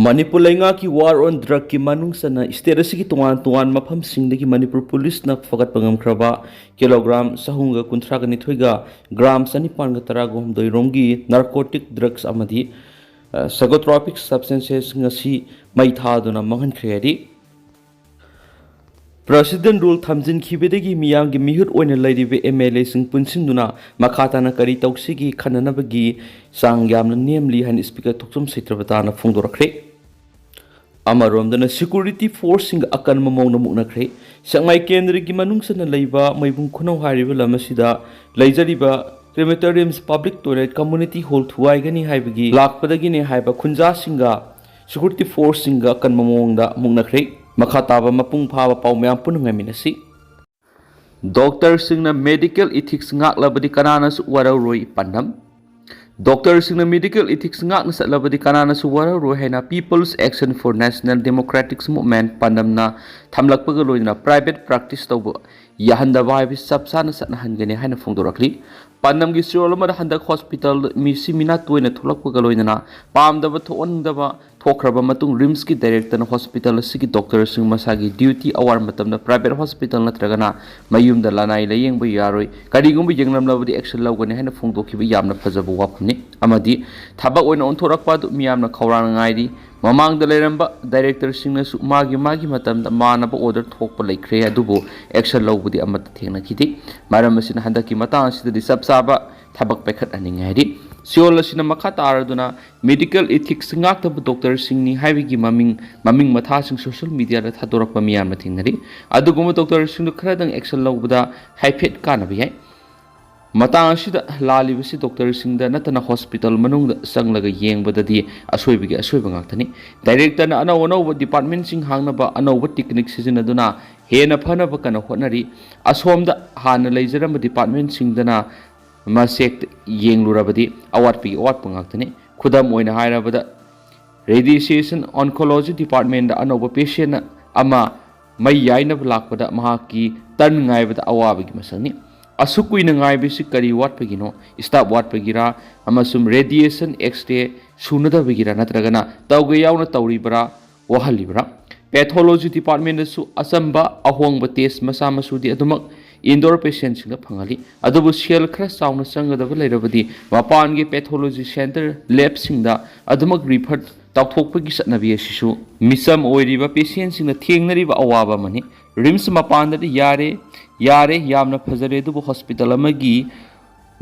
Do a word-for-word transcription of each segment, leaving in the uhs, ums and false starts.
ꯃꯅꯤꯄꯨꯔ ꯂꯩꯉꯥꯛꯀꯤ war on drugꯀꯤ ꯃꯅꯨꯡ ꯆꯟꯅ state ꯑꯁꯤꯒꯤ ꯇꯣꯉꯥꯟ ꯇꯣꯉꯥꯟꯕ ꯃꯐꯝꯁꯤꯡꯗꯒꯤ ꯃꯅꯤꯄꯨꯔ ꯄꯨꯂꯤꯁꯅ ꯐꯒꯠꯄ ꯉꯝꯈ꯭ꯔꯕ ꯀꯤꯂꯣꯒ꯭ꯔꯥꯝ ꯆꯍꯨꯝꯒ ꯀꯨꯟꯊ꯭ꯔꯥꯒ ꯅꯤꯊꯣꯏꯒ ꯒ꯭ꯔꯥꯝ ꯆꯅꯤꯄꯥꯟꯒ ꯇꯔꯥꯒ ꯍꯨꯝꯗꯣꯏ ꯔꯣꯝꯒꯤ narcotic drugs ꯑꯃꯗꯤ psychotropic substances ꯉꯁꯤ ꯃꯩ ꯊꯥꯗꯨꯅ ꯃꯥꯡꯍꯟꯈ꯭ꯔꯦ ꯍꯥꯏꯔꯤ꯫ President rule ꯊꯝꯖꯤꯟꯈꯤꯕꯗꯒꯤ ꯃꯤꯌꯥꯝꯒꯤ ꯃꯤꯍꯨꯠ ꯑꯣꯏꯅ ꯂꯩꯔꯤꯕ MLAꯁꯤꯡ ꯄꯨꯟꯁꯤꯟꯗꯨꯅ ꯃꯈꯥ ꯇꯥꯅ ꯀꯔꯤ ꯇꯧꯁꯤꯒꯦ ꯈꯟꯅꯅꯕꯒꯤ ꯆꯥꯡ ꯌꯥꯝꯅ ꯅꯦꯝꯂꯤ ꯍꯥꯏꯅ Speaker ꯊꯣꯛꯆꯣꯝ ꯁꯩꯇ꯭ꯔꯕꯇꯥꯅ ꯐꯣꯡꯗꯣꯔꯛꯈ꯭ꯔꯦ꯫ ꯑꯃꯔꯣꯝꯗꯅ security forceꯁꯤꯡꯒ ꯑꯀꯟꯕ ꯃꯑꯣꯡꯗ ꯃꯨꯛꯅꯈ꯭ꯔꯦ꯫ ꯁꯦꯛꯃꯥꯏ ꯀꯦꯟꯗ꯭ꯔꯒꯤ ꯃꯅꯨꯡ ꯆꯟꯅ ꯂꯩꯕ ꯃꯩꯕꯨꯡ ꯈꯨꯅꯧ ꯍꯥꯏꯔꯤꯕ ꯂꯝ ꯑꯁꯤꯗ ꯂꯩꯖꯔꯤꯕ Crematorium's public toilet community hall ꯊꯨꯒꯥꯏꯒꯅꯤ ꯍꯥꯏꯕꯒꯤ ꯂꯥꯛꯄꯗꯒꯤꯅꯤ ꯍꯥꯏꯕ ꯈꯨꯟꯖꯥꯁꯤꯡꯒ security forceꯁꯤꯡꯒ ꯑꯀꯟꯕ ꯃꯑꯣꯡꯗ ꯃꯨꯛꯅꯈ꯭ꯔꯦ꯫ ꯃꯈꯥ ꯇꯥꯕ ꯃꯄꯨꯡ ꯐꯥꯕ ꯄꯥꯎ ꯃꯌꯥꯝ ꯄꯨꯟꯅ ꯉꯥꯏꯃꯤꯟꯅꯁꯤ꯫ Doctorꯁꯤꯡꯅ medical ethics ꯉꯥꯛꯂꯕꯗꯤ ꯀꯅꯥꯅꯁꯨ ꯋꯥꯔꯧꯔꯣꯏ ꯄꯥꯟꯗꯝ꯫ Doctorꯁꯤꯡꯅ medical ethics ꯉꯥꯛꯅ ꯆꯠꯂꯕꯗꯤ ꯀꯅꯥꯅꯁꯨ ꯋꯥꯔꯧꯔꯣꯏ ꯍꯥꯏꯅ People's Action for National Democratics Movement ꯄꯥꯟꯗꯝꯅ ꯊꯝꯂꯛꯄꯒ ꯂꯣꯏꯅꯅ private practice ꯇꯧꯕ ꯌꯥꯍꯟꯗꯕ ꯍꯥꯏꯕꯁꯤ ꯆꯞ ꯆꯥꯅ ꯆꯠꯅꯍꯟꯒꯅꯤ ꯍꯥꯏꯅ ꯐꯣꯡꯗꯣꯔꯛꯂꯤ꯫ ꯄꯥꯟꯗꯝꯒꯤ ꯆꯌꯣꯜ ꯑꯃꯗ ꯍꯟꯗꯛ hospital ꯃꯤꯁꯤ ꯃꯤꯅꯥ ꯇꯣꯏꯅ ꯊꯣꯛꯂꯛꯄꯒ ꯂꯣꯏꯅꯅ ꯄꯥꯝꯗꯕ ꯊꯣꯛꯍꯟꯗꯕ ꯊꯣꯛꯈ꯭ꯔꯕ ꯃꯇꯨꯡ RIMSꯀꯤ directorꯅ hospital ꯑꯁꯤꯒꯤ doctorꯁꯤꯡ ꯃꯁꯥꯒꯤ duty ꯑꯋꯥꯔ ꯃꯇꯝꯗ private hospital ꯅꯠꯇ꯭ꯔꯒꯅ ꯃꯌꯨꯝꯗ ꯂꯅꯥꯏ ꯂꯥꯌꯦꯡꯕ ꯌꯥꯔꯣꯏ, ꯀꯔꯤꯒꯨꯝꯕ ꯌꯦꯡꯂꯝꯂꯕꯗꯤ action ꯂꯧꯒꯅꯤ ꯍꯥꯏꯅ ꯐꯣꯡꯗꯣꯛꯈꯤꯕ ꯌꯥꯝꯅ ꯐꯖꯕ ꯋꯥꯐꯝꯅꯤ꯫ ꯑꯃꯗꯤ ꯊꯕꯛ ꯑꯣꯏꯅ ꯑꯣꯟꯊꯣꯔꯛꯄ ꯑꯗꯨ ꯃꯤꯌꯥꯝꯅ ꯈꯧꯔꯥꯡꯅ ꯉꯥꯏꯔꯤ꯫ ꯃꯃꯥꯡꯗ ꯂꯩꯔꯝꯕ directorꯁꯤꯡꯅꯁꯨ ꯃꯥꯒꯤ ꯃꯥꯒꯤ ꯃꯇꯝꯗ ꯃꯥꯟꯅꯕ order ꯊꯣꯛꯄ ꯂꯩꯈ꯭ꯔꯦ, ꯑꯗꯨꯕꯨ action ꯂꯧꯕꯗꯤ ꯑꯃꯠꯇ ꯊꯦꯡꯅꯈꯤꯗꯦ꯫ ꯃꯔꯝ ꯑꯁꯤꯅ ꯍꯟꯗꯛꯀꯤ ꯃꯇꯥꯡ ꯑꯁꯤꯗꯗꯤ ꯆꯞ ꯆꯥꯕ ꯊꯕꯛ ꯄꯥꯏꯈꯠꯍꯟꯅꯤꯡꯉꯦ ꯍꯥꯏꯔꯤ꯫ ꯆꯌꯣꯜ ꯑꯁꯤꯅ ꯃꯈꯥ ꯇꯥꯔꯗꯨꯅ medical ethics ꯉꯥꯛꯇꯕ doctorꯁꯤꯡꯅꯤ ꯍꯥꯏꯕꯒꯤ ꯃꯃꯤꯡ ꯃꯃꯤꯡ ꯃꯊꯥꯁꯤꯡ social mediaꯗ ꯊꯥꯗꯣꯔꯛꯄ ꯃꯤꯌꯥꯝꯅ ꯊꯦꯡꯅꯔꯤ꯫ ꯑꯗꯨꯒꯨꯝꯕ doctorꯁꯤꯡꯗꯨ ꯈꯔꯗꯪ action ꯂꯧꯕꯗ ꯍꯥꯏꯐꯦꯠ ꯀꯥꯟꯅꯕ ꯌꯥꯏ꯫ ꯃꯇꯥꯡ ꯑꯁꯤꯗ ꯂꯥꯜꯂꯤꯕꯁꯤ doctorꯁꯤꯡꯗ ꯅꯠꯇꯅ hospital ꯃꯅꯨꯡꯗ ꯆꯪꯂꯒ ꯌꯦꯡꯕꯗꯗꯤ ꯑꯁꯣꯏꯕꯒꯤ ꯑꯁꯣꯏꯕ ꯉꯥꯛꯇꯅꯤ꯫ Directorꯅ ꯑꯅꯧ ꯑꯅꯧꯕ departmentꯁꯤꯡ ꯍꯥꯡꯅꯕ ꯑꯅꯧꯕ technique ꯁꯤꯖꯤꯟꯅꯗꯨꯅ ꯍꯦꯟꯅ ꯐꯅꯕ ꯀꯟꯅ ꯍꯣꯠꯅꯔꯤ꯫ ꯑꯁꯣꯝꯗ ꯍꯥꯟꯅ ꯂꯩꯖꯔꯝꯕ departmentꯁꯤꯡꯗꯅ ꯃꯁꯦꯛ ꯌꯦꯡꯂꯨꯔꯕꯗꯤ ꯑꯋꯥꯠꯄꯒꯤ ꯑꯋꯥꯠꯄ ꯉꯥꯛꯇꯅꯤ꯫ ꯈꯨꯗꯝ ꯑꯣꯏꯅ ꯍꯥꯏꯔꯕꯗ, radiation oncology departmentꯗ ꯑꯅꯧꯕ patient ꯑꯃ ꯃꯩ ꯌꯥꯏꯅꯕ ꯂꯥꯛꯄꯗ ꯃꯍꯥꯛꯀꯤ turn ꯉꯥꯏꯕꯗ ꯑꯋꯥꯕꯒꯤ ꯃꯁꯛꯅꯤ꯫ ꯑꯁꯨꯛ ꯀꯨꯏꯅ ꯉꯥꯏꯕꯁꯤ ꯀꯔꯤ ꯋꯥꯠꯄꯒꯤꯅꯣ? Staff ꯋꯥꯠꯄꯒꯤꯔꯥ? ꯑꯃꯁꯨꯡ radiation X-ray ꯁꯨꯅꯗꯕꯒꯤꯔ ꯅꯠꯇ꯭ꯔꯒꯅ ꯇꯧꯒꯦ ꯌꯥꯎꯅ ꯇꯧꯔꯤꯕ꯭ꯔꯥ, ꯋꯥꯍꯜꯂꯤꯕ꯭ꯔꯥ? Pathology departmentꯇꯁꯨ ꯑꯆꯝꯕ ꯑꯍꯣꯡꯕ test ꯃꯆꯥ ꯃꯁꯨꯗꯤ ꯑꯗꯨꯃꯛ indoor patientꯁꯤꯡꯗ ꯐꯪꯍꯜꯂꯤ꯫ ꯑꯗꯨꯕꯨ ꯁꯦꯜ ꯈꯔ ꯆꯥꯎꯅ ꯆꯪꯒꯗꯕ ꯂꯩꯔꯕꯗꯤ ꯃꯄꯥꯟꯒꯤ pathology centre labꯁꯤꯡꯗ ꯑꯗꯨꯃꯛ refer ꯇꯧꯊꯣꯛꯄꯒꯤ ꯆꯠꯅꯕꯤ ꯑꯁꯤꯁꯨ ꯃꯤꯆꯝ ꯑꯣꯏꯔꯤꯕ patientꯁꯤꯡꯅ ꯊꯦꯡꯅꯔꯤꯕ ꯑꯋꯥꯕ ꯑꯃꯅꯤ꯫ RIMS ꯃꯄꯥꯟꯗꯗꯤ ꯌꯥꯔꯦ, ꯌꯥꯔꯦ, ꯌꯥꯝꯅ ꯐꯖꯔꯦ, ꯑꯗꯨꯕꯨ hospital ꯑꯃꯒꯤ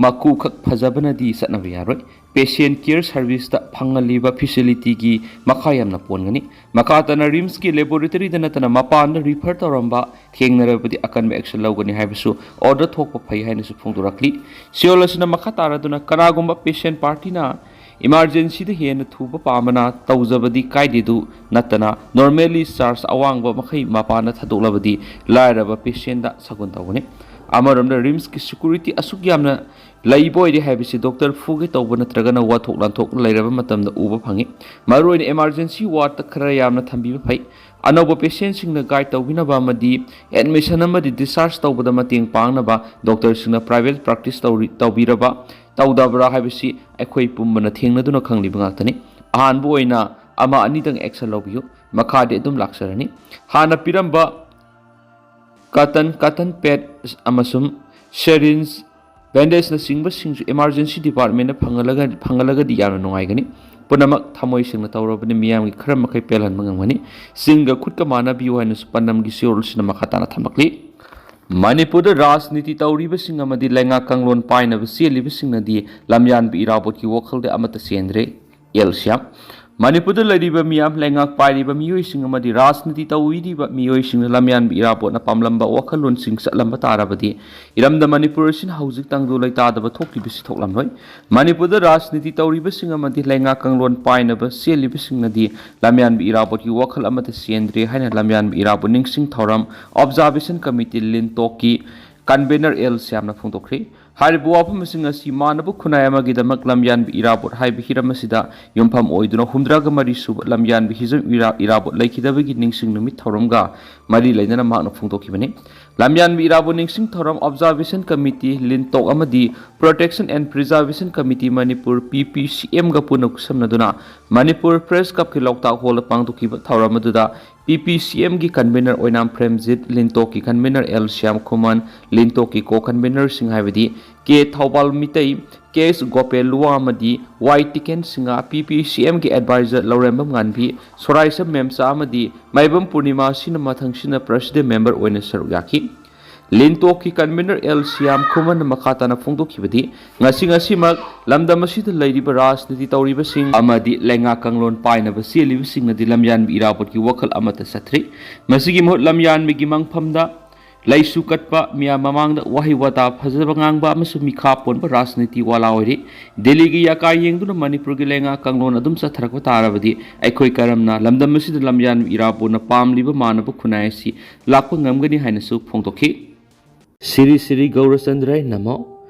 ꯃꯀꯨꯈꯛ ꯐꯖꯕꯅꯗꯤ ꯆꯠꯅꯕ ꯌꯥꯔꯣꯏ꯫ Patient care serviceꯇ ꯐꯪꯍꯜꯂꯤꯕ facilityꯒꯤ ꯃꯈꯥ ꯌꯥꯝꯅ ꯄꯣꯟꯒꯅꯤ꯫ ꯃꯈꯥ ꯇꯥꯅ RIMSꯀꯤ laboratoryꯗ ꯅꯠꯇꯅ ꯃꯄꯥꯟꯗ refer ꯇꯧꯔꯝꯕ ꯊꯦꯡꯅꯔꯕꯗꯤ ꯑꯀꯟꯕ action ꯂꯧꯒꯅꯤ ꯍꯥꯏꯕꯁꯨ order ꯊꯣꯛꯄ ꯐꯩ ꯍꯥꯏꯅꯁꯨ ꯐꯣꯡꯗꯣꯔꯛꯂꯤ꯫ ꯁꯤꯑꯣꯜ ꯑꯁꯤꯅ ꯃꯈꯥ ꯇꯥꯔꯗꯨꯅ ꯀꯅꯥꯒꯨꯝꯕ patient partyꯅ emergencyꯗ ꯍꯦꯟꯅ ꯊꯨꯕ ꯄꯥꯝꯕꯅ ꯇꯧꯖꯕꯗꯤ ꯀꯥꯏꯗꯦꯗꯨ ꯅꯠꯇꯅ normally charge ꯑꯋꯥꯡꯕ ꯃꯈꯩ ꯃꯄꯥꯟꯗ ꯊꯥꯗꯣꯛꯂꯕꯗꯤ ꯂꯥꯏꯔꯕ patientꯇ ꯁꯥꯒꯨꯟ ꯇꯧꯒꯅꯤ꯫ ꯑꯃꯔꯣꯝꯗ RIMSꯀꯤ security ꯑꯁꯨꯛ ꯌꯥꯝꯅ ꯂꯩꯕ ꯑꯣꯏꯔꯦ ꯍꯥꯏꯕꯁꯤ doctor ꯐꯨꯒꯦ ꯇꯧꯕ ꯅꯠꯇ꯭ꯔꯒꯅ ꯋꯥꯊꯣꯛ ꯂꯥꯟꯊꯣꯛ ꯂꯩꯔꯕ ꯃꯇꯝꯗ ꯎꯕ ꯐꯪꯉꯤ꯫ ꯃꯔꯨꯑꯣꯏꯅ emergency wardꯇ ꯈꯔ ꯌꯥꯝꯅ ꯊꯝꯕꯤꯕ ꯐꯩ꯫ ꯑꯅꯧꯕ patientꯁꯤꯡꯅ guide ꯇꯧꯕꯤꯅꯕ ꯑꯃꯗꯤ admission ꯑꯃꯗꯤ discharge ꯇꯧꯕꯗ ꯃꯇꯦꯡ ꯄꯥꯡꯅꯕ doctorꯁꯤꯡꯅ private practice ꯇꯧꯔꯤ-, ꯇꯧꯕꯤꯔꯕ ꯇꯧꯗꯕ꯭ꯔꯥ ꯍꯥꯏꯕꯁꯤ ꯑꯩꯈꯣꯏ ꯄꯨꯝꯕꯅ ꯊꯦꯡꯅꯗꯨꯅ ꯈꯪꯂꯤꯕ ꯉꯥꯛꯇꯅꯤ꯫ ꯑꯍꯥꯟꯕ ꯑꯣꯏꯅ ꯑꯃ ꯑꯅꯤꯗꯪ action ꯂꯧꯕꯤꯌꯨ, ꯃꯈꯥꯗꯤ ꯑꯗꯨꯝ ꯂꯥꯛꯆꯔꯅꯤ꯫ ꯍꯥꯟꯅ ꯄꯤꯔꯝꯕ cotton, cotton pad ꯑꯃꯁꯨꯡ syringe, bandageꯅꯆꯤꯡꯕꯁꯤꯡꯁꯨ emergency departmentꯅ ꯐꯪꯍꯜꯂꯒ-, ꯐꯪꯍꯜꯂꯒꯗꯤ ꯌꯥꯝꯅ ꯅꯨꯡꯉꯥꯏꯒꯅꯤ꯫ ꯄꯨꯝꯅꯃꯛ ꯊꯃꯣꯏ ꯁꯦꯡꯅ ꯇꯧꯔꯕꯅꯤ, ꯃꯤꯌꯥꯝꯒꯤ ꯈꯔ ꯃꯈꯩ ꯄꯦꯜꯍꯟꯕ ꯉꯝꯒꯅꯤ꯫ ꯆꯤꯟꯒ ꯈꯨꯠꯀ ꯃꯥꯟꯅꯕꯤꯌꯨ ꯍꯥꯏꯅꯁꯨ ꯄꯥꯟꯗꯝꯒꯤ ꯁꯤꯑꯣꯜꯁꯤꯅ ꯃꯈꯥ ꯇꯥꯅ ꯊꯝꯂꯛꯂꯤ꯫ ꯃꯅꯤꯄꯨꯔꯗ ꯔꯥꯖꯅꯤꯇꯤ ꯇꯧꯔꯤꯕꯁꯤꯡ ꯑꯃꯗꯤ ꯂꯩꯉꯥꯛ ꯀꯥꯡꯂꯣꯟ ꯄꯥꯏꯅꯕ ꯆꯦꯜꯂꯤꯕꯁꯤꯡꯅꯗꯤ ꯂꯝꯌꯥꯟꯕ ꯏꯔꯥꯕꯣꯠꯀꯤ ꯋꯥꯈꯜꯗ ꯑꯃꯠꯇ ꯆꯦꯟꯗ꯭ꯔꯦ꯫ ꯑꯦꯜ ꯁ꯭ꯌꯥꯝ꯫ ꯃꯅꯤꯄꯨꯔꯗ ꯂꯩꯔꯤꯕ ꯃꯤꯌꯥꯝ, ꯂꯩꯉꯥꯛ ꯄꯥꯏꯔꯤꯕ ꯃꯤꯑꯣꯏꯁꯤꯡ ꯑꯃꯗꯤ ꯔꯥꯖꯅꯤꯇꯤ ꯇꯧꯕꯤꯔꯤꯕ ꯃꯤꯑꯣꯏꯁꯤꯡꯅ ꯂꯝꯌꯥꯟꯕ ꯏꯔꯥꯕꯣꯠꯅ ꯄꯥꯝꯂꯝꯕ ꯋꯥꯈꯜꯂꯣꯟꯁꯤꯡ ꯆꯠꯂꯝꯕ ꯇꯥꯔꯕꯗꯤ ꯏꯔꯝꯗꯝ ꯃꯅꯤꯄꯨꯔ ꯑꯁꯤꯅ ꯍꯧꯖꯤꯛ ꯇꯪꯗꯨ ꯂꯩꯇꯥꯗꯕ ꯊꯣꯛꯂꯤꯕꯁꯤ ꯊꯣꯛꯂꯝꯂꯣꯏ꯫ ꯃꯅꯤꯄꯨꯔꯗ ꯔꯥꯖꯅꯤꯇꯤ ꯇꯧꯔꯤꯕꯁꯤꯡ ꯑꯃꯗꯤ ꯂꯩꯉꯥꯛ ꯀꯥꯡꯂꯣꯟ ꯄꯥꯏꯅꯕ ꯆꯦꯜꯂꯤꯕꯁꯤꯡꯅꯗꯤ ꯂꯝꯌꯥꯟꯕ ꯏꯔꯥꯕꯣꯠꯀꯤ ꯋꯥꯈꯜ ꯑꯃꯠꯇ ꯆꯦꯟꯗ꯭ꯔꯦ ꯍꯥꯏꯅ ꯂꯝꯌꯥꯟꯕ ꯏꯔꯥꯕꯣꯠ ꯅꯤꯡꯁꯤꯡ ꯊꯧꯔꯝ Observation Committee ꯂꯤꯟꯇꯣꯛꯀꯤ convener ꯑꯦꯜ ꯁ꯭ꯌꯥꯝꯅ ꯐꯣꯡꯗꯣꯛꯈ꯭ꯔꯤ꯫ ꯍꯥꯏꯔꯤꯕ ꯋꯥꯐꯝꯁꯤꯡ ꯑꯁꯤ ꯃꯥꯟꯅꯕ ꯈꯨꯟꯅꯥꯏ ꯑꯃꯒꯤꯗꯃꯛ ꯂꯝꯌꯥꯟꯕ ꯏꯔꯥꯕꯣꯠ ꯍꯥꯏꯕ ꯍꯤꯔꯝ ꯑꯁꯤꯗ ꯌꯨꯝꯐꯝ ꯑꯣꯏꯗꯨꯅ ꯍꯨꯝꯗ꯭ꯔꯥꯒ ꯃꯔꯤ ꯁꯨꯕ ꯂꯝꯌꯥꯟꯕ ꯍꯤꯖꯝ ꯏꯔꯥ-, ꯏꯔꯥꯕꯣꯠ ꯂꯩꯈꯤꯗꯕꯒꯤ ꯅꯤꯡꯁꯤꯡ ꯅꯨꯃꯤꯠ ꯊꯧꯔꯝꯒ ꯃꯔꯤ ꯂꯩꯅꯅ ꯃꯍꯥꯛꯅ ꯐꯣꯡꯗꯣꯛꯈꯤꯕꯅꯤ꯫ ꯂꯝꯌꯥꯟꯕ ꯏꯔꯥꯕꯣꯠ ꯅꯤꯡꯁꯤꯡ ꯊꯧꯔꯝ Observation Committee, ꯂꯤꯟꯇꯣꯛ ꯑꯃꯗꯤ Protection and Preservation Committee Manipur, P P C M ꯒ ꯄꯨꯟꯅ ꯈꯨꯠꯁꯝꯅꯗꯨꯅ ꯃꯅꯤꯄꯨꯔ Press Club ꯀꯤ ꯂꯣꯛꯇꯥꯛ ꯍꯣꯜꯗ ꯄꯥꯡꯊꯣꯛꯈꯤꯕ ꯊꯧꯔꯝ ꯑꯗꯨꯗ P P C M ꯒꯤ convener ꯑꯣꯏꯅꯥꯝ ꯄ꯭ꯔꯦꯝꯖꯤꯠ, ꯂꯤꯟꯇꯣꯛꯀꯤ convener ꯑꯦꯜ ꯁ꯭ꯌꯥꯝ ꯈꯨꯃꯟ, ꯂꯤꯟꯇꯣꯛꯀꯤ co-convener ꯁꯤꯡ ꯍꯥꯏꯕꯗꯤ ꯀꯦ ꯊꯧꯕꯥꯜ ꯃꯤꯇꯩ, ꯀꯦ ꯑꯦꯁ ꯒꯣꯄꯦꯜ ꯂꯨꯋꯥ ꯑꯃꯗꯤ ꯋꯥꯏ ꯇꯤꯀꯦꯟ Singh, P P C M ꯒꯤ advisor ꯂꯧꯔꯦꯝꯕꯝ ꯉꯥꯟꯕꯤ, ꯁꯣꯔꯥꯏꯁꯝ ꯃꯦꯝꯆꯥ ꯑꯃꯗꯤ ꯃꯥꯏꯕꯝ ꯄꯨꯔꯅꯤꯃꯥ ꯑꯁꯤꯅ ꯃꯊꯪꯁꯤꯅ president member ꯑꯣꯏꯅ ꯁꯔꯨꯛ ꯌꯥꯈꯤ꯫ ꯂꯤꯟꯇꯣꯛꯀꯤ convener ꯑꯦꯜ ꯁ꯭ꯌꯥꯝ ꯈꯨꯃꯟꯅ ꯃꯈꯥ ꯇꯥꯅ ꯐꯣꯡꯗꯣꯛꯈꯤꯕꯗꯤ, ꯉꯁꯤ ꯉꯁꯤꯃꯛ ꯂꯝꯗꯝ ꯑꯁꯤꯗ ꯂꯩꯔꯤꯕ ꯔꯥꯖꯅꯤꯇꯤ ꯇꯧꯔꯤꯕꯁꯤꯡ ꯑꯃꯗꯤ ꯂꯩꯉꯥꯛ ꯀꯥꯡꯂꯣꯟ ꯄꯥꯏꯅꯕ ꯆꯦꯜꯂꯤꯕꯁꯤꯡꯅꯗꯤ ꯂꯝꯌꯥꯟꯕ ꯏꯔꯥꯕꯣꯠꯀꯤ ꯋꯥꯈꯜ ꯑꯃꯠꯇ ꯆꯠꯊ꯭ꯔꯤ꯫ ꯃꯁꯤꯒꯤ ꯃꯍꯨꯠ ꯂꯝꯌꯥꯟꯕꯒꯤ ꯃꯪꯐꯝꯗ ꯂꯩꯁꯨ ꯀꯠꯄ, ꯃꯤꯌꯥꯝ ꯃꯃꯥꯡꯗ ꯋꯥꯍꯩ ꯋꯥꯇꯥ ꯐꯖꯕ ꯉꯥꯡꯕ ꯑꯃꯁꯨꯡ ꯃꯤꯈꯥ ꯄꯣꯟꯕ ꯔꯥꯖꯅꯤꯇꯤ ꯋꯥꯂꯥ ꯑꯣꯏꯔꯤ꯫ ꯗꯦꯜꯂꯤꯒꯤ ꯌꯥꯀꯥ ꯌꯦꯡꯗꯨꯅ ꯃꯅꯤꯄꯨꯔꯒꯤ ꯂꯩꯉꯥꯛ ꯀꯥꯡꯂꯣꯟ ꯑꯗꯨꯝ ꯆꯠꯊꯔꯛꯄ ꯇꯥꯔꯕꯗꯤ ꯑꯩꯈꯣꯏ ꯀꯔꯝꯅ ꯂꯝꯗꯝ ꯑꯁꯤꯗ ꯂꯝꯌꯥꯟꯕ ꯏꯔꯥꯕꯣꯠꯅ ꯄꯥꯝꯂꯤꯕ ꯃꯥꯟꯅꯕ ꯈꯨꯟꯅꯥꯏ ꯑꯁꯤ ꯂꯥꯛꯄ ꯉꯝꯒꯅꯤ ꯍꯥꯏꯅꯁꯨ ꯐꯣꯡꯗꯣꯛꯈꯤ꯫ ꯁꯤꯔꯤ ꯁꯤꯔꯤ ꯒꯧꯔꯆꯟꯗ꯭ꯔ ꯅꯃꯣ꯫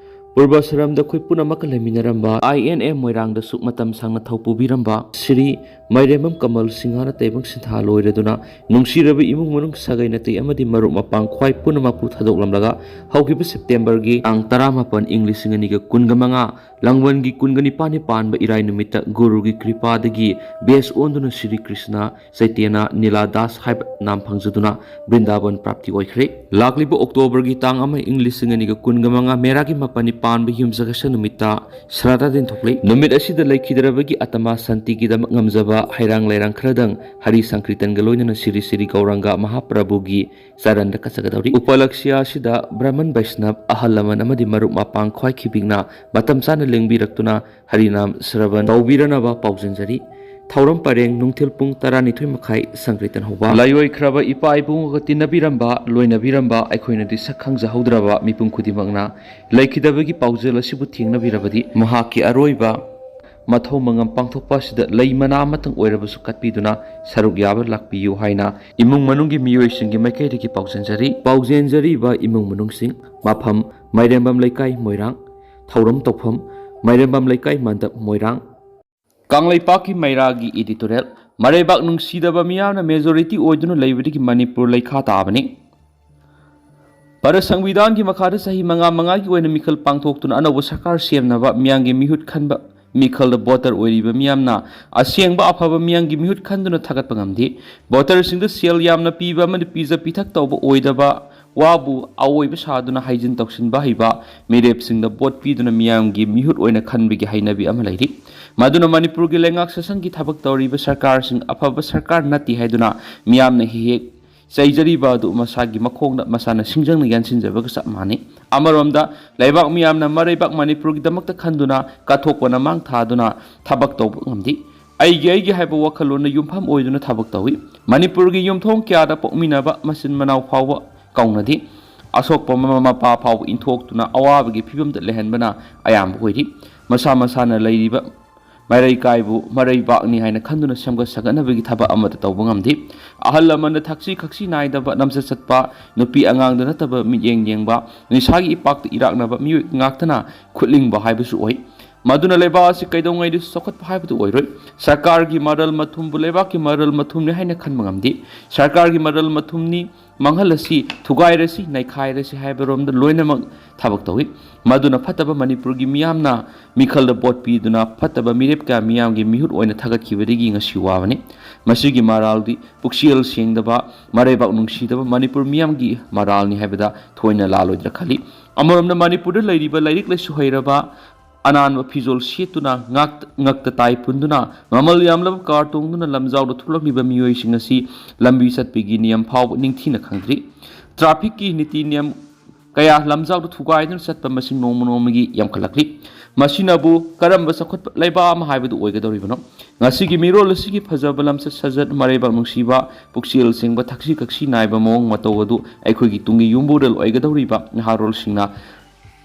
ꯄꯨꯔꯕꯁꯔꯝꯗ ꯑꯩꯈꯣꯏ ꯄꯨꯝꯅꯃꯛꯀ ꯂꯩꯃꯤꯟꯅꯔꯝꯕ, I N M ꯃꯣꯏꯔꯥꯡꯗꯁꯨ ꯃꯇꯝ ꯁꯥꯡꯅ ꯊꯧ ꯄꯨꯕꯤꯔꯝꯕ ꯁꯤꯔꯤ ꯃꯥꯏꯔꯦꯝꯕꯝ ꯀꯃꯜ ꯁꯤꯡꯍꯅ ꯇꯥꯏꯕꯪ ꯁꯤꯟꯊꯥ ꯂꯣꯏꯔꯗꯨꯅ ꯅꯨꯡꯁꯤꯔꯕ ꯏꯃꯨꯡ ꯃꯅꯨꯡ ꯁꯥꯒꯩ ꯅꯥꯇꯩ ꯑꯃꯗꯤ ꯃꯔꯨꯞ ꯃꯄꯥꯡ ꯈ꯭ꯋꯥꯏ ꯄꯨꯝꯅꯃꯛꯄꯨ ꯊꯥꯗꯣꯛꯂꯝꯂꯒ ꯍꯧꯈꯤꯕ ꯁꯦꯞꯇꯦꯝꯕꯔꯒꯤ ꯇꯥꯡ ꯇꯔꯥꯃꯥꯄꯟ ꯏꯪ ꯂꯤꯁꯤꯡ ꯑꯅꯤꯒ ꯀꯨꯟꯒ ꯃꯉꯥ ꯂꯥꯡꯕꯟꯒꯤ ꯀꯨꯟꯒ ꯅꯤꯄꯥꯟꯅꯤ ꯄꯥꯟꯕ ꯏꯔꯥꯏ ꯅꯨꯃꯤꯠꯇ ꯒꯨꯔꯨꯒꯤ ꯀ꯭ꯔꯤꯄꯥꯗꯒꯤ ꯕꯦꯁ ꯑꯣꯟꯗꯨꯅ ꯁꯤꯔꯤ ꯀ꯭ꯔꯤꯁꯅ ꯆꯩꯇꯟꯌ ꯅꯤꯂꯥ ꯗꯥꯁ ꯍꯥꯏꯕ ꯅꯥꯝ ꯐꯪꯖꯗꯨꯅ ꯕ꯭ꯔꯤꯟꯗꯥꯕꯟ ꯄ꯭ꯔꯥꯞꯇꯤ ꯑꯣꯏꯈ꯭ꯔꯦ꯫ ꯂꯥꯛꯂꯤꯕ ꯑꯣꯛꯇꯣꯕꯔꯒꯤ ꯇꯥꯡ ꯑꯃ ꯏꯪ ꯂꯤꯁꯤꯡ ꯑꯅꯤꯒ ꯀꯨꯟꯒ ꯃꯉꯥ ꯃꯦꯔꯥꯒꯤ ꯃꯥꯄꯟꯅꯤ ꯄꯥꯟꯕ ꯌꯨꯝꯁꯀꯩꯁ ꯅꯨꯃꯤꯠꯇ ꯁ꯭ꯔꯥꯗꯥ ꯂꯦꯟꯊꯣꯛꯂꯤ꯫ ꯅꯨꯃꯤꯠ ꯑꯁꯤꯗ ꯂꯩꯈꯤꯗ꯭ꯔꯕꯒꯤ ꯑꯇꯃ ꯁꯥꯟꯇꯤꯒꯤꯗꯃꯛ ꯉꯝꯖꯕ ꯍꯩꯔꯥꯡ ꯂꯩꯔꯥꯡ ꯈꯔꯗꯪ ꯍꯔꯤ ꯁꯪꯀ꯭ꯔꯤꯇꯟꯒ ꯂꯣꯏꯅꯅ ꯁꯤꯔꯤ ꯁꯤꯔꯤ ꯒꯧꯔꯥꯡꯒ ꯃꯍꯥꯄ꯭ꯔꯚꯨꯒꯤ ꯆꯔꯟꯗ ꯀꯠꯆꯒꯗꯧꯔꯤ꯫ ꯎꯄꯂꯛꯁ꯭ꯌ ꯑꯁꯤꯗ ꯕ꯭ꯔꯍꯃꯟ ꯕꯩꯁꯅꯕ, ꯑꯍꯜ ꯂꯃꯟ ꯑꯃꯗꯤ ꯃꯔꯨꯞ ꯃꯄꯥꯡ ꯈ꯭ꯋꯥꯏ ꯈꯤꯕꯤꯛꯅ ꯃꯇꯝ ꯆꯥꯅ ꯂꯦꯡꯕꯤꯔꯛꯇꯨꯅ ꯍꯔꯤꯅꯥꯝ ꯁ꯭ꯔꯕꯟ ꯇꯧꯕꯤꯔꯅꯕ ꯄꯥꯎꯖꯦꯟꯖꯔꯤ꯫ ꯊꯧꯔꯝ ꯄꯔꯦꯡ ꯅꯨꯡꯊꯤꯜ ꯄꯨꯡ ꯇꯔꯥꯅꯤꯊꯣꯏ ꯃꯈꯥꯏ ꯁꯪꯀ꯭ꯔꯤꯇꯟ ꯍꯧꯕ꯫ ꯂꯥꯏꯑꯣꯏꯈ꯭ꯔꯕ ꯏꯄꯥ ꯏꯕꯨꯡꯒ ꯇꯤꯟꯅꯕꯤꯔꯝꯕ, ꯂꯣꯏꯅꯕꯤꯔꯝꯕ, ꯑꯩꯈꯣꯏꯅꯗꯤ ꯁꯛ ꯈꯪꯖꯍꯧꯗ꯭ꯔꯕ ꯃꯤꯄꯨꯝ ꯈꯨꯗꯤꯡꯃꯛꯅ ꯂꯩꯈꯤꯗꯕꯒꯤ ꯄꯥꯎꯖꯦꯜ ꯑꯁꯤꯕꯨ ꯊꯦꯡꯅꯕꯤꯔꯕꯗꯤ ꯃꯍꯥꯛꯀꯤ ꯑꯔꯣꯏꯕ ꯃꯊꯧ ꯃꯉꯝ ꯄꯥꯡꯊꯣꯛꯄ ꯑꯁꯤꯗ ꯂꯩ ꯃꯅꯥ ꯑꯃꯇꯪ ꯑꯣꯏꯔꯕꯁꯨ ꯀꯠꯄꯤꯗꯨꯅ ꯁꯔꯨꯛ ꯌꯥꯕ ꯂꯥꯛꯄꯤꯌꯨ ꯍꯥꯏꯅ ꯏꯃꯨꯡ ꯃꯅꯨꯡꯒꯤ ꯃꯤꯑꯣꯏꯁꯤꯡꯒꯤ ꯃꯥꯏꯀꯩꯗꯒꯤ ꯄꯥꯎꯖꯦꯟꯖꯔꯤ꯫ ꯄꯥꯎꯖꯦꯟꯖꯔꯤꯕ ꯏꯃꯨꯡ ꯃꯅꯨꯡꯁꯤꯡ, ꯃꯐꯝ ꯃꯥꯏꯔꯦꯝꯕꯝ ꯂꯩꯀꯥꯏ ꯃꯣꯏꯔꯥꯡ꯫ ꯊꯧꯔꯝ ꯇꯧꯐꯝ: ꯃꯥꯏꯔꯦꯝꯕꯝ ꯂꯩꯀꯥꯏ ꯃꯟꯗꯞ ꯃꯣꯏꯔꯥꯡ꯫ ꯀꯪꯂꯩꯄꯥꯛꯀꯤ ꯃꯩꯔꯥꯒꯤ editorial꯫ ꯃꯔꯩꯕꯥꯛ ꯅꯨꯡꯁꯤꯗꯕ ꯃꯤꯌꯥꯝꯅ majority ꯑꯣꯏꯗꯨꯅ ꯂꯩꯕꯗꯒꯤ ꯃꯅꯤꯄꯨꯔ ꯂꯩꯈꯥ ꯇꯥꯕꯅꯤ꯫ ꯚꯥꯔꯠ ꯁꯪꯕꯤꯙꯥꯟꯒꯤ ꯃꯈꯥꯗ ꯆꯍꯤ ꯃꯉꯥ ꯃꯉꯥꯒꯤ ꯑꯣꯏꯅ ꯃꯤꯈꯜ ꯄꯥꯡꯊꯣꯛꯇꯨꯅ ꯑꯅꯧꯕ ꯁꯔꯀꯥꯔ ꯁꯦꯝꯅꯕ ꯃꯤꯌꯥꯝꯒꯤ ꯃꯤꯍꯨꯠ ꯈꯟꯕ ꯃꯤꯈꯜꯗ voter ꯑꯣꯏꯔꯤꯕ ꯃꯤꯌꯥꯝꯅ ꯑꯁꯦꯡꯕ ꯑꯐꯕ ꯃꯤꯌꯥꯝꯒꯤ ꯃꯤꯍꯨꯠ ꯈꯟꯗꯨꯅ ꯊꯥꯒꯠꯄ ꯉꯝꯗꯦ꯫ Voterꯁꯤꯡꯗ ꯁꯦꯜ ꯌꯥꯝꯅ ꯄꯤꯕ ꯑꯃꯗꯤ ꯄꯤꯖ ꯄꯤꯊꯛ ꯇꯧꯕ ꯑꯣꯏꯗꯕ ꯋꯥꯕꯨ ꯑꯑꯣꯏꯕ ꯁꯥꯗꯨꯅ ꯍꯩꯖꯤꯟ ꯇꯧꯁꯤꯟꯕ ꯍꯩꯕ ꯃꯤꯔꯦꯞꯁꯤꯡꯗ vote ꯄꯤꯗꯨꯅ ꯃꯤꯌꯥꯝꯒꯤ ꯃꯤꯍꯨꯠ ꯑꯣꯏꯅ ꯈꯟꯕꯒꯤ ꯍꯩꯅꯕꯤ ꯑꯃ ꯂꯩꯔꯤ꯫ ꯃꯗꯨꯅ ꯃꯅꯤꯄꯨꯔꯒꯤ ꯂꯩꯉꯥꯛ ꯁꯥꯁꯟꯒꯤ ꯊꯕꯛ ꯇꯧꯔꯤꯕ ꯁꯔꯀꯥꯔꯁꯤꯡ ꯑꯐꯕ ꯁꯔꯀꯥꯔ ꯅꯠꯇꯦ ꯍꯥꯏꯗꯨꯅ ꯃꯤꯌꯥꯝꯅ ꯍꯦꯛ ꯍꯦꯛ ꯆꯩꯖꯔꯤꯕ ꯑꯗꯨ ꯃꯁꯥꯒꯤ ꯃꯈꯣꯡꯗ ꯃꯁꯥꯅ ꯁꯤꯡꯖꯪꯅ ꯌꯥꯟꯁꯤꯟꯖꯕꯒ ꯆꯞ ꯃꯥꯟꯅꯩ꯫ ꯑꯃꯔꯣꯝꯗ ꯂꯩꯕꯥꯛ ꯃꯤꯌꯥꯝꯅ ꯃꯔꯩꯕꯥꯛ ꯃꯅꯤꯄꯨꯔꯒꯤꯗꯃꯛꯇ ꯈꯟꯗꯨꯅ ꯀꯠꯊꯣꯛꯄꯅ ꯃꯥꯡ ꯊꯥꯗꯨꯅ ꯊꯕꯛ ꯇꯧꯕ ꯉꯝꯗꯦ꯫ ꯑꯩꯒꯤ ꯑꯩꯒꯤ ꯍꯥꯏꯕ ꯋꯥꯈꯜꯂꯣꯟꯅ ꯌꯨꯝꯐꯝ ꯑꯣꯏꯗꯨꯅ ꯊꯕꯛ ꯇꯧꯏ꯫ ꯃꯅꯤꯄꯨꯔꯒꯤ ꯌꯨꯝꯊꯣꯡ ꯀꯌꯥꯗ ꯄꯣꯛꯃꯤꯟꯅꯕ ꯃꯆꯤꯟ ꯃꯅꯥꯎ ꯐꯥꯎꯕ ꯀꯧꯅꯗꯦ꯫ ꯑꯁꯣꯛꯄ ꯃꯃꯥ ꯃꯄꯥ ꯐꯥꯎꯕ ꯏꯟꯊꯣꯛꯇꯨꯅ ꯑꯋꯥꯕꯒꯤ ꯐꯤꯕꯝꯗ ꯂꯩꯍꯟꯕꯅ ꯑꯌꯥꯝꯕ ꯑꯣꯏꯔꯤ꯫ ꯃꯁꯥ ꯃꯁꯥꯅ ꯂꯩꯔꯤꯕ ꯃꯔꯩꯀꯥꯏꯕꯨ ꯃꯔꯩꯕꯥꯛꯅꯤ ꯍꯥꯏꯅ ꯈꯟꯗꯨꯅ ꯁꯦꯝꯒꯠ ꯁꯥꯒꯠꯅꯕꯒꯤ ꯊꯕꯛ ꯑꯃꯠꯇ ꯇꯧꯕ ꯉꯝꯗꯦ꯫ ꯑꯍꯜ ꯂꯃꯟꯗ ꯊꯛꯁꯤ ꯈꯛꯁꯤ ꯅꯥꯏꯗꯕ ꯂꯝꯆꯠ ꯆꯠꯄ, ꯅꯨꯄꯤ ꯑꯉꯥꯡꯗ ꯅꯠꯇꯕ ꯃꯤꯠꯌꯦꯡ ꯌꯦꯡꯕ, ꯅꯤꯁꯥꯒꯤ ꯏꯄꯥꯛꯇ ꯏꯔꯥꯛꯅꯕ ꯃꯤꯑꯣꯏ ꯉꯥꯛꯇꯅ ꯈꯨꯠꯂꯤꯡꯕ ꯍꯥꯏꯕꯁꯨ ꯑꯣꯏ꯫ ꯃꯗꯨꯅ ꯂꯩꯕꯥꯛ ꯑꯁꯤ ꯀꯩꯗꯧꯉꯩꯗꯁꯨ ꯆꯥꯎꯈꯠꯄ ꯍꯥꯏꯕꯗꯨ ꯑꯣꯏꯔꯣꯏ꯫ ꯁꯔꯀꯥꯔꯒꯤ ꯃꯔꯜ ꯃꯊꯨꯝꯕꯨ ꯂꯩꯕꯥꯛꯀꯤ ꯃꯔꯜ ꯃꯊꯨꯝꯅꯤ ꯍꯥꯏꯅ ꯈꯟꯕ ꯉꯝꯗꯦ꯫ ꯁꯔꯀꯥꯔꯒꯤ ꯃꯔꯜ ꯃꯊꯨꯝꯅꯤ ꯃꯥꯡꯍꯜꯂꯁꯤ, ꯊꯨꯒꯥꯏꯔꯁꯤ, ꯅꯩꯈꯥꯏꯔꯁꯤ ꯍꯥꯏꯕꯔꯣꯝꯗ ꯂꯣꯏꯅꯃꯛ ꯊꯕꯛ ꯇꯧꯏ꯫ ꯃꯗꯨꯅ ꯐꯠꯇꯕ ꯃꯅꯤꯄꯨꯔꯒꯤ ꯃꯤꯌꯥꯝꯅ ꯃꯤꯈꯜꯗ ꯚꯣꯠ ꯄꯤꯗꯨꯅ ꯐꯠꯇꯕ ꯃꯤꯔꯦꯞ ꯀꯌꯥ ꯃꯤꯌꯥꯝꯒꯤ ꯃꯤꯍꯨꯠ ꯑꯣꯏꯅ ꯊꯥꯒꯠꯈꯤꯕꯗꯒꯤ ꯉꯁꯤ ꯋꯥꯕꯅꯤ꯫ ꯃꯁꯤꯒꯤ ꯃꯔꯥꯜꯗꯤ ꯄꯨꯛꯆꯦꯜ ꯁꯦꯡꯗꯕ, ꯃꯔꯩꯕꯥꯛ ꯅꯨꯡꯁꯤꯗꯕ ꯃꯅꯤꯄꯨꯔ ꯃꯤꯌꯥꯝꯒꯤ ꯃꯔꯥꯜꯅꯤ ꯍꯥꯏꯕꯗ ꯊꯣꯏꯅ ꯂꯥꯜꯂꯣꯏꯗ꯭ꯔꯥ ꯈꯜꯂꯤ꯫ ꯑꯃꯔꯣꯝꯗ ꯃꯅꯤꯄꯨꯔꯗ ꯂꯩꯔꯤꯕ ꯂꯥꯏꯔꯤꯛ ꯂꯥꯏꯁꯨ ꯍꯩꯔꯕ, ꯑꯅꯥꯟꯕ ꯐꯤꯖꯣꯜ ꯁꯦꯠꯇꯨꯅ ꯉꯥꯛ-, ꯉꯛꯇ ꯇꯥꯏ ꯄꯨꯟꯗꯨꯅ, ꯃꯃꯜ ꯌꯥꯝꯂꯕ ꯀꯥꯔ ꯇꯣꯡꯗꯨꯅ ꯂꯝꯖꯥꯎꯗ ꯊꯣꯛꯂꯛꯂꯤꯕ ꯃꯤꯑꯣꯏꯁꯤꯡ ꯑꯁꯤ ꯂꯝꯕꯤ ꯆꯠꯄꯒꯤ ꯅꯤꯌꯝ ꯐꯥꯎꯕ ꯅꯤꯡꯊꯤꯅ ꯈꯪꯗ꯭ꯔꯤ꯫ ꯇ꯭ꯔꯥꯐꯤꯛꯀꯤ ꯅꯤꯇꯤ ꯅꯤꯌꯝ ꯀꯌꯥ ꯂꯝꯖꯥꯎꯗ ꯊꯨꯒꯥꯏꯗꯨꯅ ꯆꯠꯄ ꯃꯁꯤꯡ ꯅꯣꯡꯃ ꯅꯣꯡꯃꯒꯤ ꯌꯥꯝꯈꯠꯂꯛꯂꯤ꯫ ꯃꯁꯤꯅꯕꯨ ꯀꯔꯝꯕ ꯆꯥꯎꯈꯠꯄ ꯂꯩꯕꯥꯛ ꯑꯃ ꯍꯥꯏꯕꯗꯨ ꯑꯣꯏꯒꯗꯧꯔꯤꯕꯅꯣ? ꯉꯁꯤꯒꯤ ꯃꯤꯔꯣꯜ ꯑꯁꯤꯒꯤ ꯐꯖꯕ ꯂꯝꯆꯠ ꯁꯥꯖꯠ, ꯃꯔꯩꯕꯥꯛ ꯅꯨꯡꯁꯤꯕ, ꯄꯨꯛꯆꯦꯜ ꯁꯦꯡꯕ, ꯊꯛꯁꯤ ꯈꯛꯁꯤ ꯅꯥꯏꯕ ꯃꯑꯣꯡ ꯃꯇꯧ ꯑꯗꯨ ꯑꯩꯈꯣꯏꯒꯤ ꯇꯨꯡꯒꯤ ꯌꯨꯝꯕꯨꯔꯦꯜ ꯑꯣꯏꯒꯗꯧꯔꯤꯕ ꯅꯍꯥꯔꯣꯜꯁꯤꯡꯅ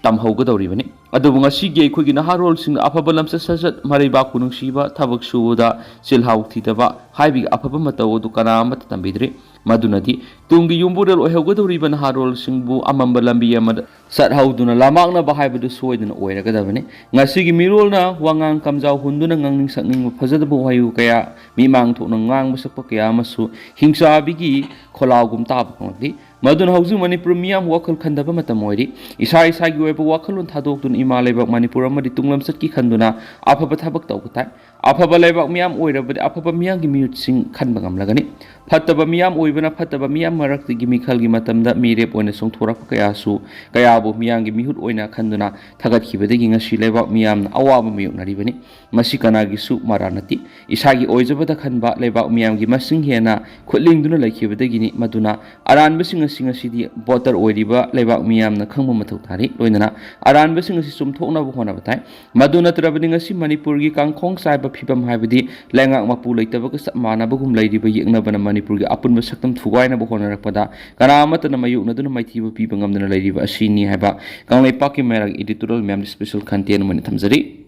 ꯇꯝꯍꯧꯒꯗꯧꯔꯤꯕꯅꯤ꯫ ꯑꯗꯨꯕꯨ ꯉꯁꯤꯒꯤ ꯑꯩꯈꯣꯏꯒꯤ ꯅꯍꯥꯔꯣꯜꯁꯤꯡꯅ ꯑꯐꯕ ꯂꯝꯆꯠ ꯁꯥꯖꯠ, ꯃꯔꯩꯕꯥꯛꯄꯨ ꯅꯨꯡꯁꯤꯕ, ꯊꯕꯛ ꯁꯨꯕꯗ ꯆꯤꯜꯍꯥꯎ ꯊꯤꯗꯕ ꯍꯥꯏꯕꯒꯤ ꯑꯐꯕ ꯃꯇꯧ ꯑꯗꯨ ꯀꯅꯥ ꯑꯃꯠꯇ ꯇꯝꯕꯤꯗ꯭ꯔꯤ꯫ ꯃꯗꯨꯅꯗꯤ ꯇꯨꯡꯒꯤ ꯌꯨꯝꯕꯨꯔꯦꯜ ꯑꯣꯏꯍꯧꯒꯗꯧꯔꯤꯕ ꯅꯍꯥꯔꯣꯜꯁꯤꯡꯕꯨ ꯑꯃꯝꯕ ꯂꯝꯕꯤ ꯑꯃꯗ ꯆꯠꯍꯧꯗꯨꯅ ꯂꯥꯃꯥꯡꯅꯕ ꯍꯥꯏꯕꯗꯨ ꯁꯣꯏꯗꯅ ꯑꯣꯏꯔꯒꯗꯕꯅꯤ꯫ ꯉꯁꯤꯒꯤ ꯃꯤꯔꯣꯜꯅ ꯋꯥꯉꯥꯡ ꯀꯝꯖꯥꯎ ꯍꯨꯟꯗꯨꯅ ꯉꯥꯡꯅꯤꯡ ꯁꯛꯅꯤꯡꯕ ꯐꯖꯗꯕ ꯋꯥꯍꯩ ꯀꯌꯥ, ꯃꯤꯃꯥꯡ ꯊꯣꯛꯅ ꯉꯥꯡꯕ ꯁꯛꯄ ꯀꯌꯥ ꯑꯃꯁꯨ ꯍꯤꯡꯆꯥꯕꯤꯒꯤ ꯈꯣꯜꯂꯥꯎꯒꯨꯝ ꯇꯥꯕ ꯐꯪꯂꯛꯂꯤ꯫ ꯃꯗꯨꯅ ꯍꯧꯖꯤꯛ ꯃꯅꯤꯄꯨꯔ ꯃꯤꯌꯥꯝ ꯋꯥꯈꯜ ꯈꯟꯊꯕ ꯃꯇꯝ ꯑꯣꯏꯔꯤ꯫ ꯏꯁꯥ ꯏꯁꯥꯒꯤ ꯑꯣꯏꯕ ꯋꯥꯈꯜꯂꯣꯟ ꯊꯥꯗꯣꯛꯇꯨꯅ ꯏꯃꯥ ꯂꯩꯕꯥꯛ ꯃꯅꯤꯄꯨꯔ ꯑꯃꯗꯤ ꯇꯨꯡꯂꯝꯆꯠꯀꯤ ꯈꯟꯗꯨꯅ ꯑꯐꯕ ꯊꯕꯛ ꯇꯧꯕ ꯇꯥꯏ꯫ ꯑꯐꯕ ꯂꯩꯕꯥꯛ ꯃꯤꯌꯥꯝ ꯑꯣꯏꯔꯕꯗꯤ ꯑꯐꯕ ꯃꯤꯌꯥꯝꯒꯤ ꯃꯤꯍꯨꯠꯁꯤꯡ ꯈꯟꯕ ꯉꯝꯂꯒꯅꯤ꯫ ꯐꯠꯇꯕ ꯃꯤꯌꯥꯝ ꯑꯣꯏꯕꯅ ꯐꯠꯇꯕ ꯃꯤꯌꯥꯝ ꯃꯔꯛꯇꯒꯤ ꯃꯤꯈꯜꯒꯤ ꯃꯇꯝꯗ ꯃꯤꯔꯦꯞ ꯑꯣꯏꯅ ꯆꯣꯡꯊꯣꯔꯛꯄ ꯀꯌꯥꯁꯨ, ꯀꯌꯥꯕꯨ ꯃꯤꯌꯥꯝꯒꯤ ꯃꯤꯍꯨꯠ ꯑꯣꯏꯅ ꯈꯟꯗꯨꯅ ꯊꯥꯒꯠꯈꯤꯕꯗꯒꯤ ꯉꯁꯤ ꯂꯩꯕꯥꯛ ꯃꯤꯌꯥꯝꯅ ꯑꯋꯥꯕ ꯃꯥꯌꯣꯛꯅꯔꯤꯕꯅꯤ꯫ ꯃꯁꯤ ꯀꯅꯥꯒꯤꯁꯨ ꯃꯔꯥ ꯅꯠꯇꯦ꯫ ꯏꯁꯥꯒꯤ ꯑꯣꯏꯖꯕꯗ ꯈꯟꯕ ꯂꯩꯕꯥꯛ ꯃꯤꯌꯥꯝꯒꯤ ꯃꯁꯤꯡ ꯍꯦꯟꯅ ꯈꯨꯠꯂꯦꯡꯗꯨꯅ ꯂꯩꯈꯤꯕꯗꯒꯤꯅꯤ꯫ ꯃꯗꯨꯅ ꯑꯔꯥꯟꯕꯁꯤꯡ ꯑꯁꯤ ꯉꯁꯤꯗꯤ ꯚꯣꯇꯔ ꯑꯣꯏꯔꯤꯕ ꯂꯩꯕꯥꯛ ꯃꯤꯌꯥꯝꯅ ꯈꯪꯕ ꯃꯊꯧ ꯇꯥꯔꯤ꯫ ꯂꯣꯏꯅꯅ ꯑꯔꯥꯟꯕꯁꯤꯡ ꯑꯁꯤ ꯆꯨꯝꯊꯣꯛꯅꯕ ꯍꯣꯠꯅꯕ ꯇꯥꯏ꯫ ꯃꯗꯨ ꯅꯠꯇ꯭ꯔꯕꯗꯤ ꯉꯁꯤ ꯃꯅꯤꯄꯨꯔꯒꯤ ꯀꯥꯡꯈꯣꯡ ꯆꯥꯏꯕ ꯐꯤꯕꯝ ꯍꯥꯏꯕꯗꯤ ꯂꯩꯉꯥꯛ ꯃꯄꯨ ꯂꯩꯇꯕꯒ ꯆꯞ ꯃꯥꯟꯅꯕꯒꯨꯝ ꯂꯩꯔꯤꯕ ꯌꯦꯛꯅꯕꯅ ꯃꯅꯤꯄꯨꯔꯒꯤ ꯑꯄꯨꯟꯕ ꯁꯛꯇꯝ ꯊꯨꯒꯥꯏꯅꯕ ꯍꯣꯠꯅꯔꯛꯄꯗ ꯀꯅꯥ ꯑꯃꯠꯇꯅ ꯃꯥꯌꯣꯛꯅꯗꯨꯅ ꯃꯥꯏꯊꯤꯕ ꯄꯤꯕ ꯉꯝꯗꯅ ꯂꯩꯔꯤꯕ ꯑꯁꯤꯅꯤ ꯍꯥꯏꯕ ꯀꯪꯂꯩꯄꯥꯛꯀꯤ ꯃꯔꯛ editorial ꯃꯌꯥꯝꯗꯤ special content ꯑꯣꯏꯅ ꯊꯝꯖꯔꯤ꯫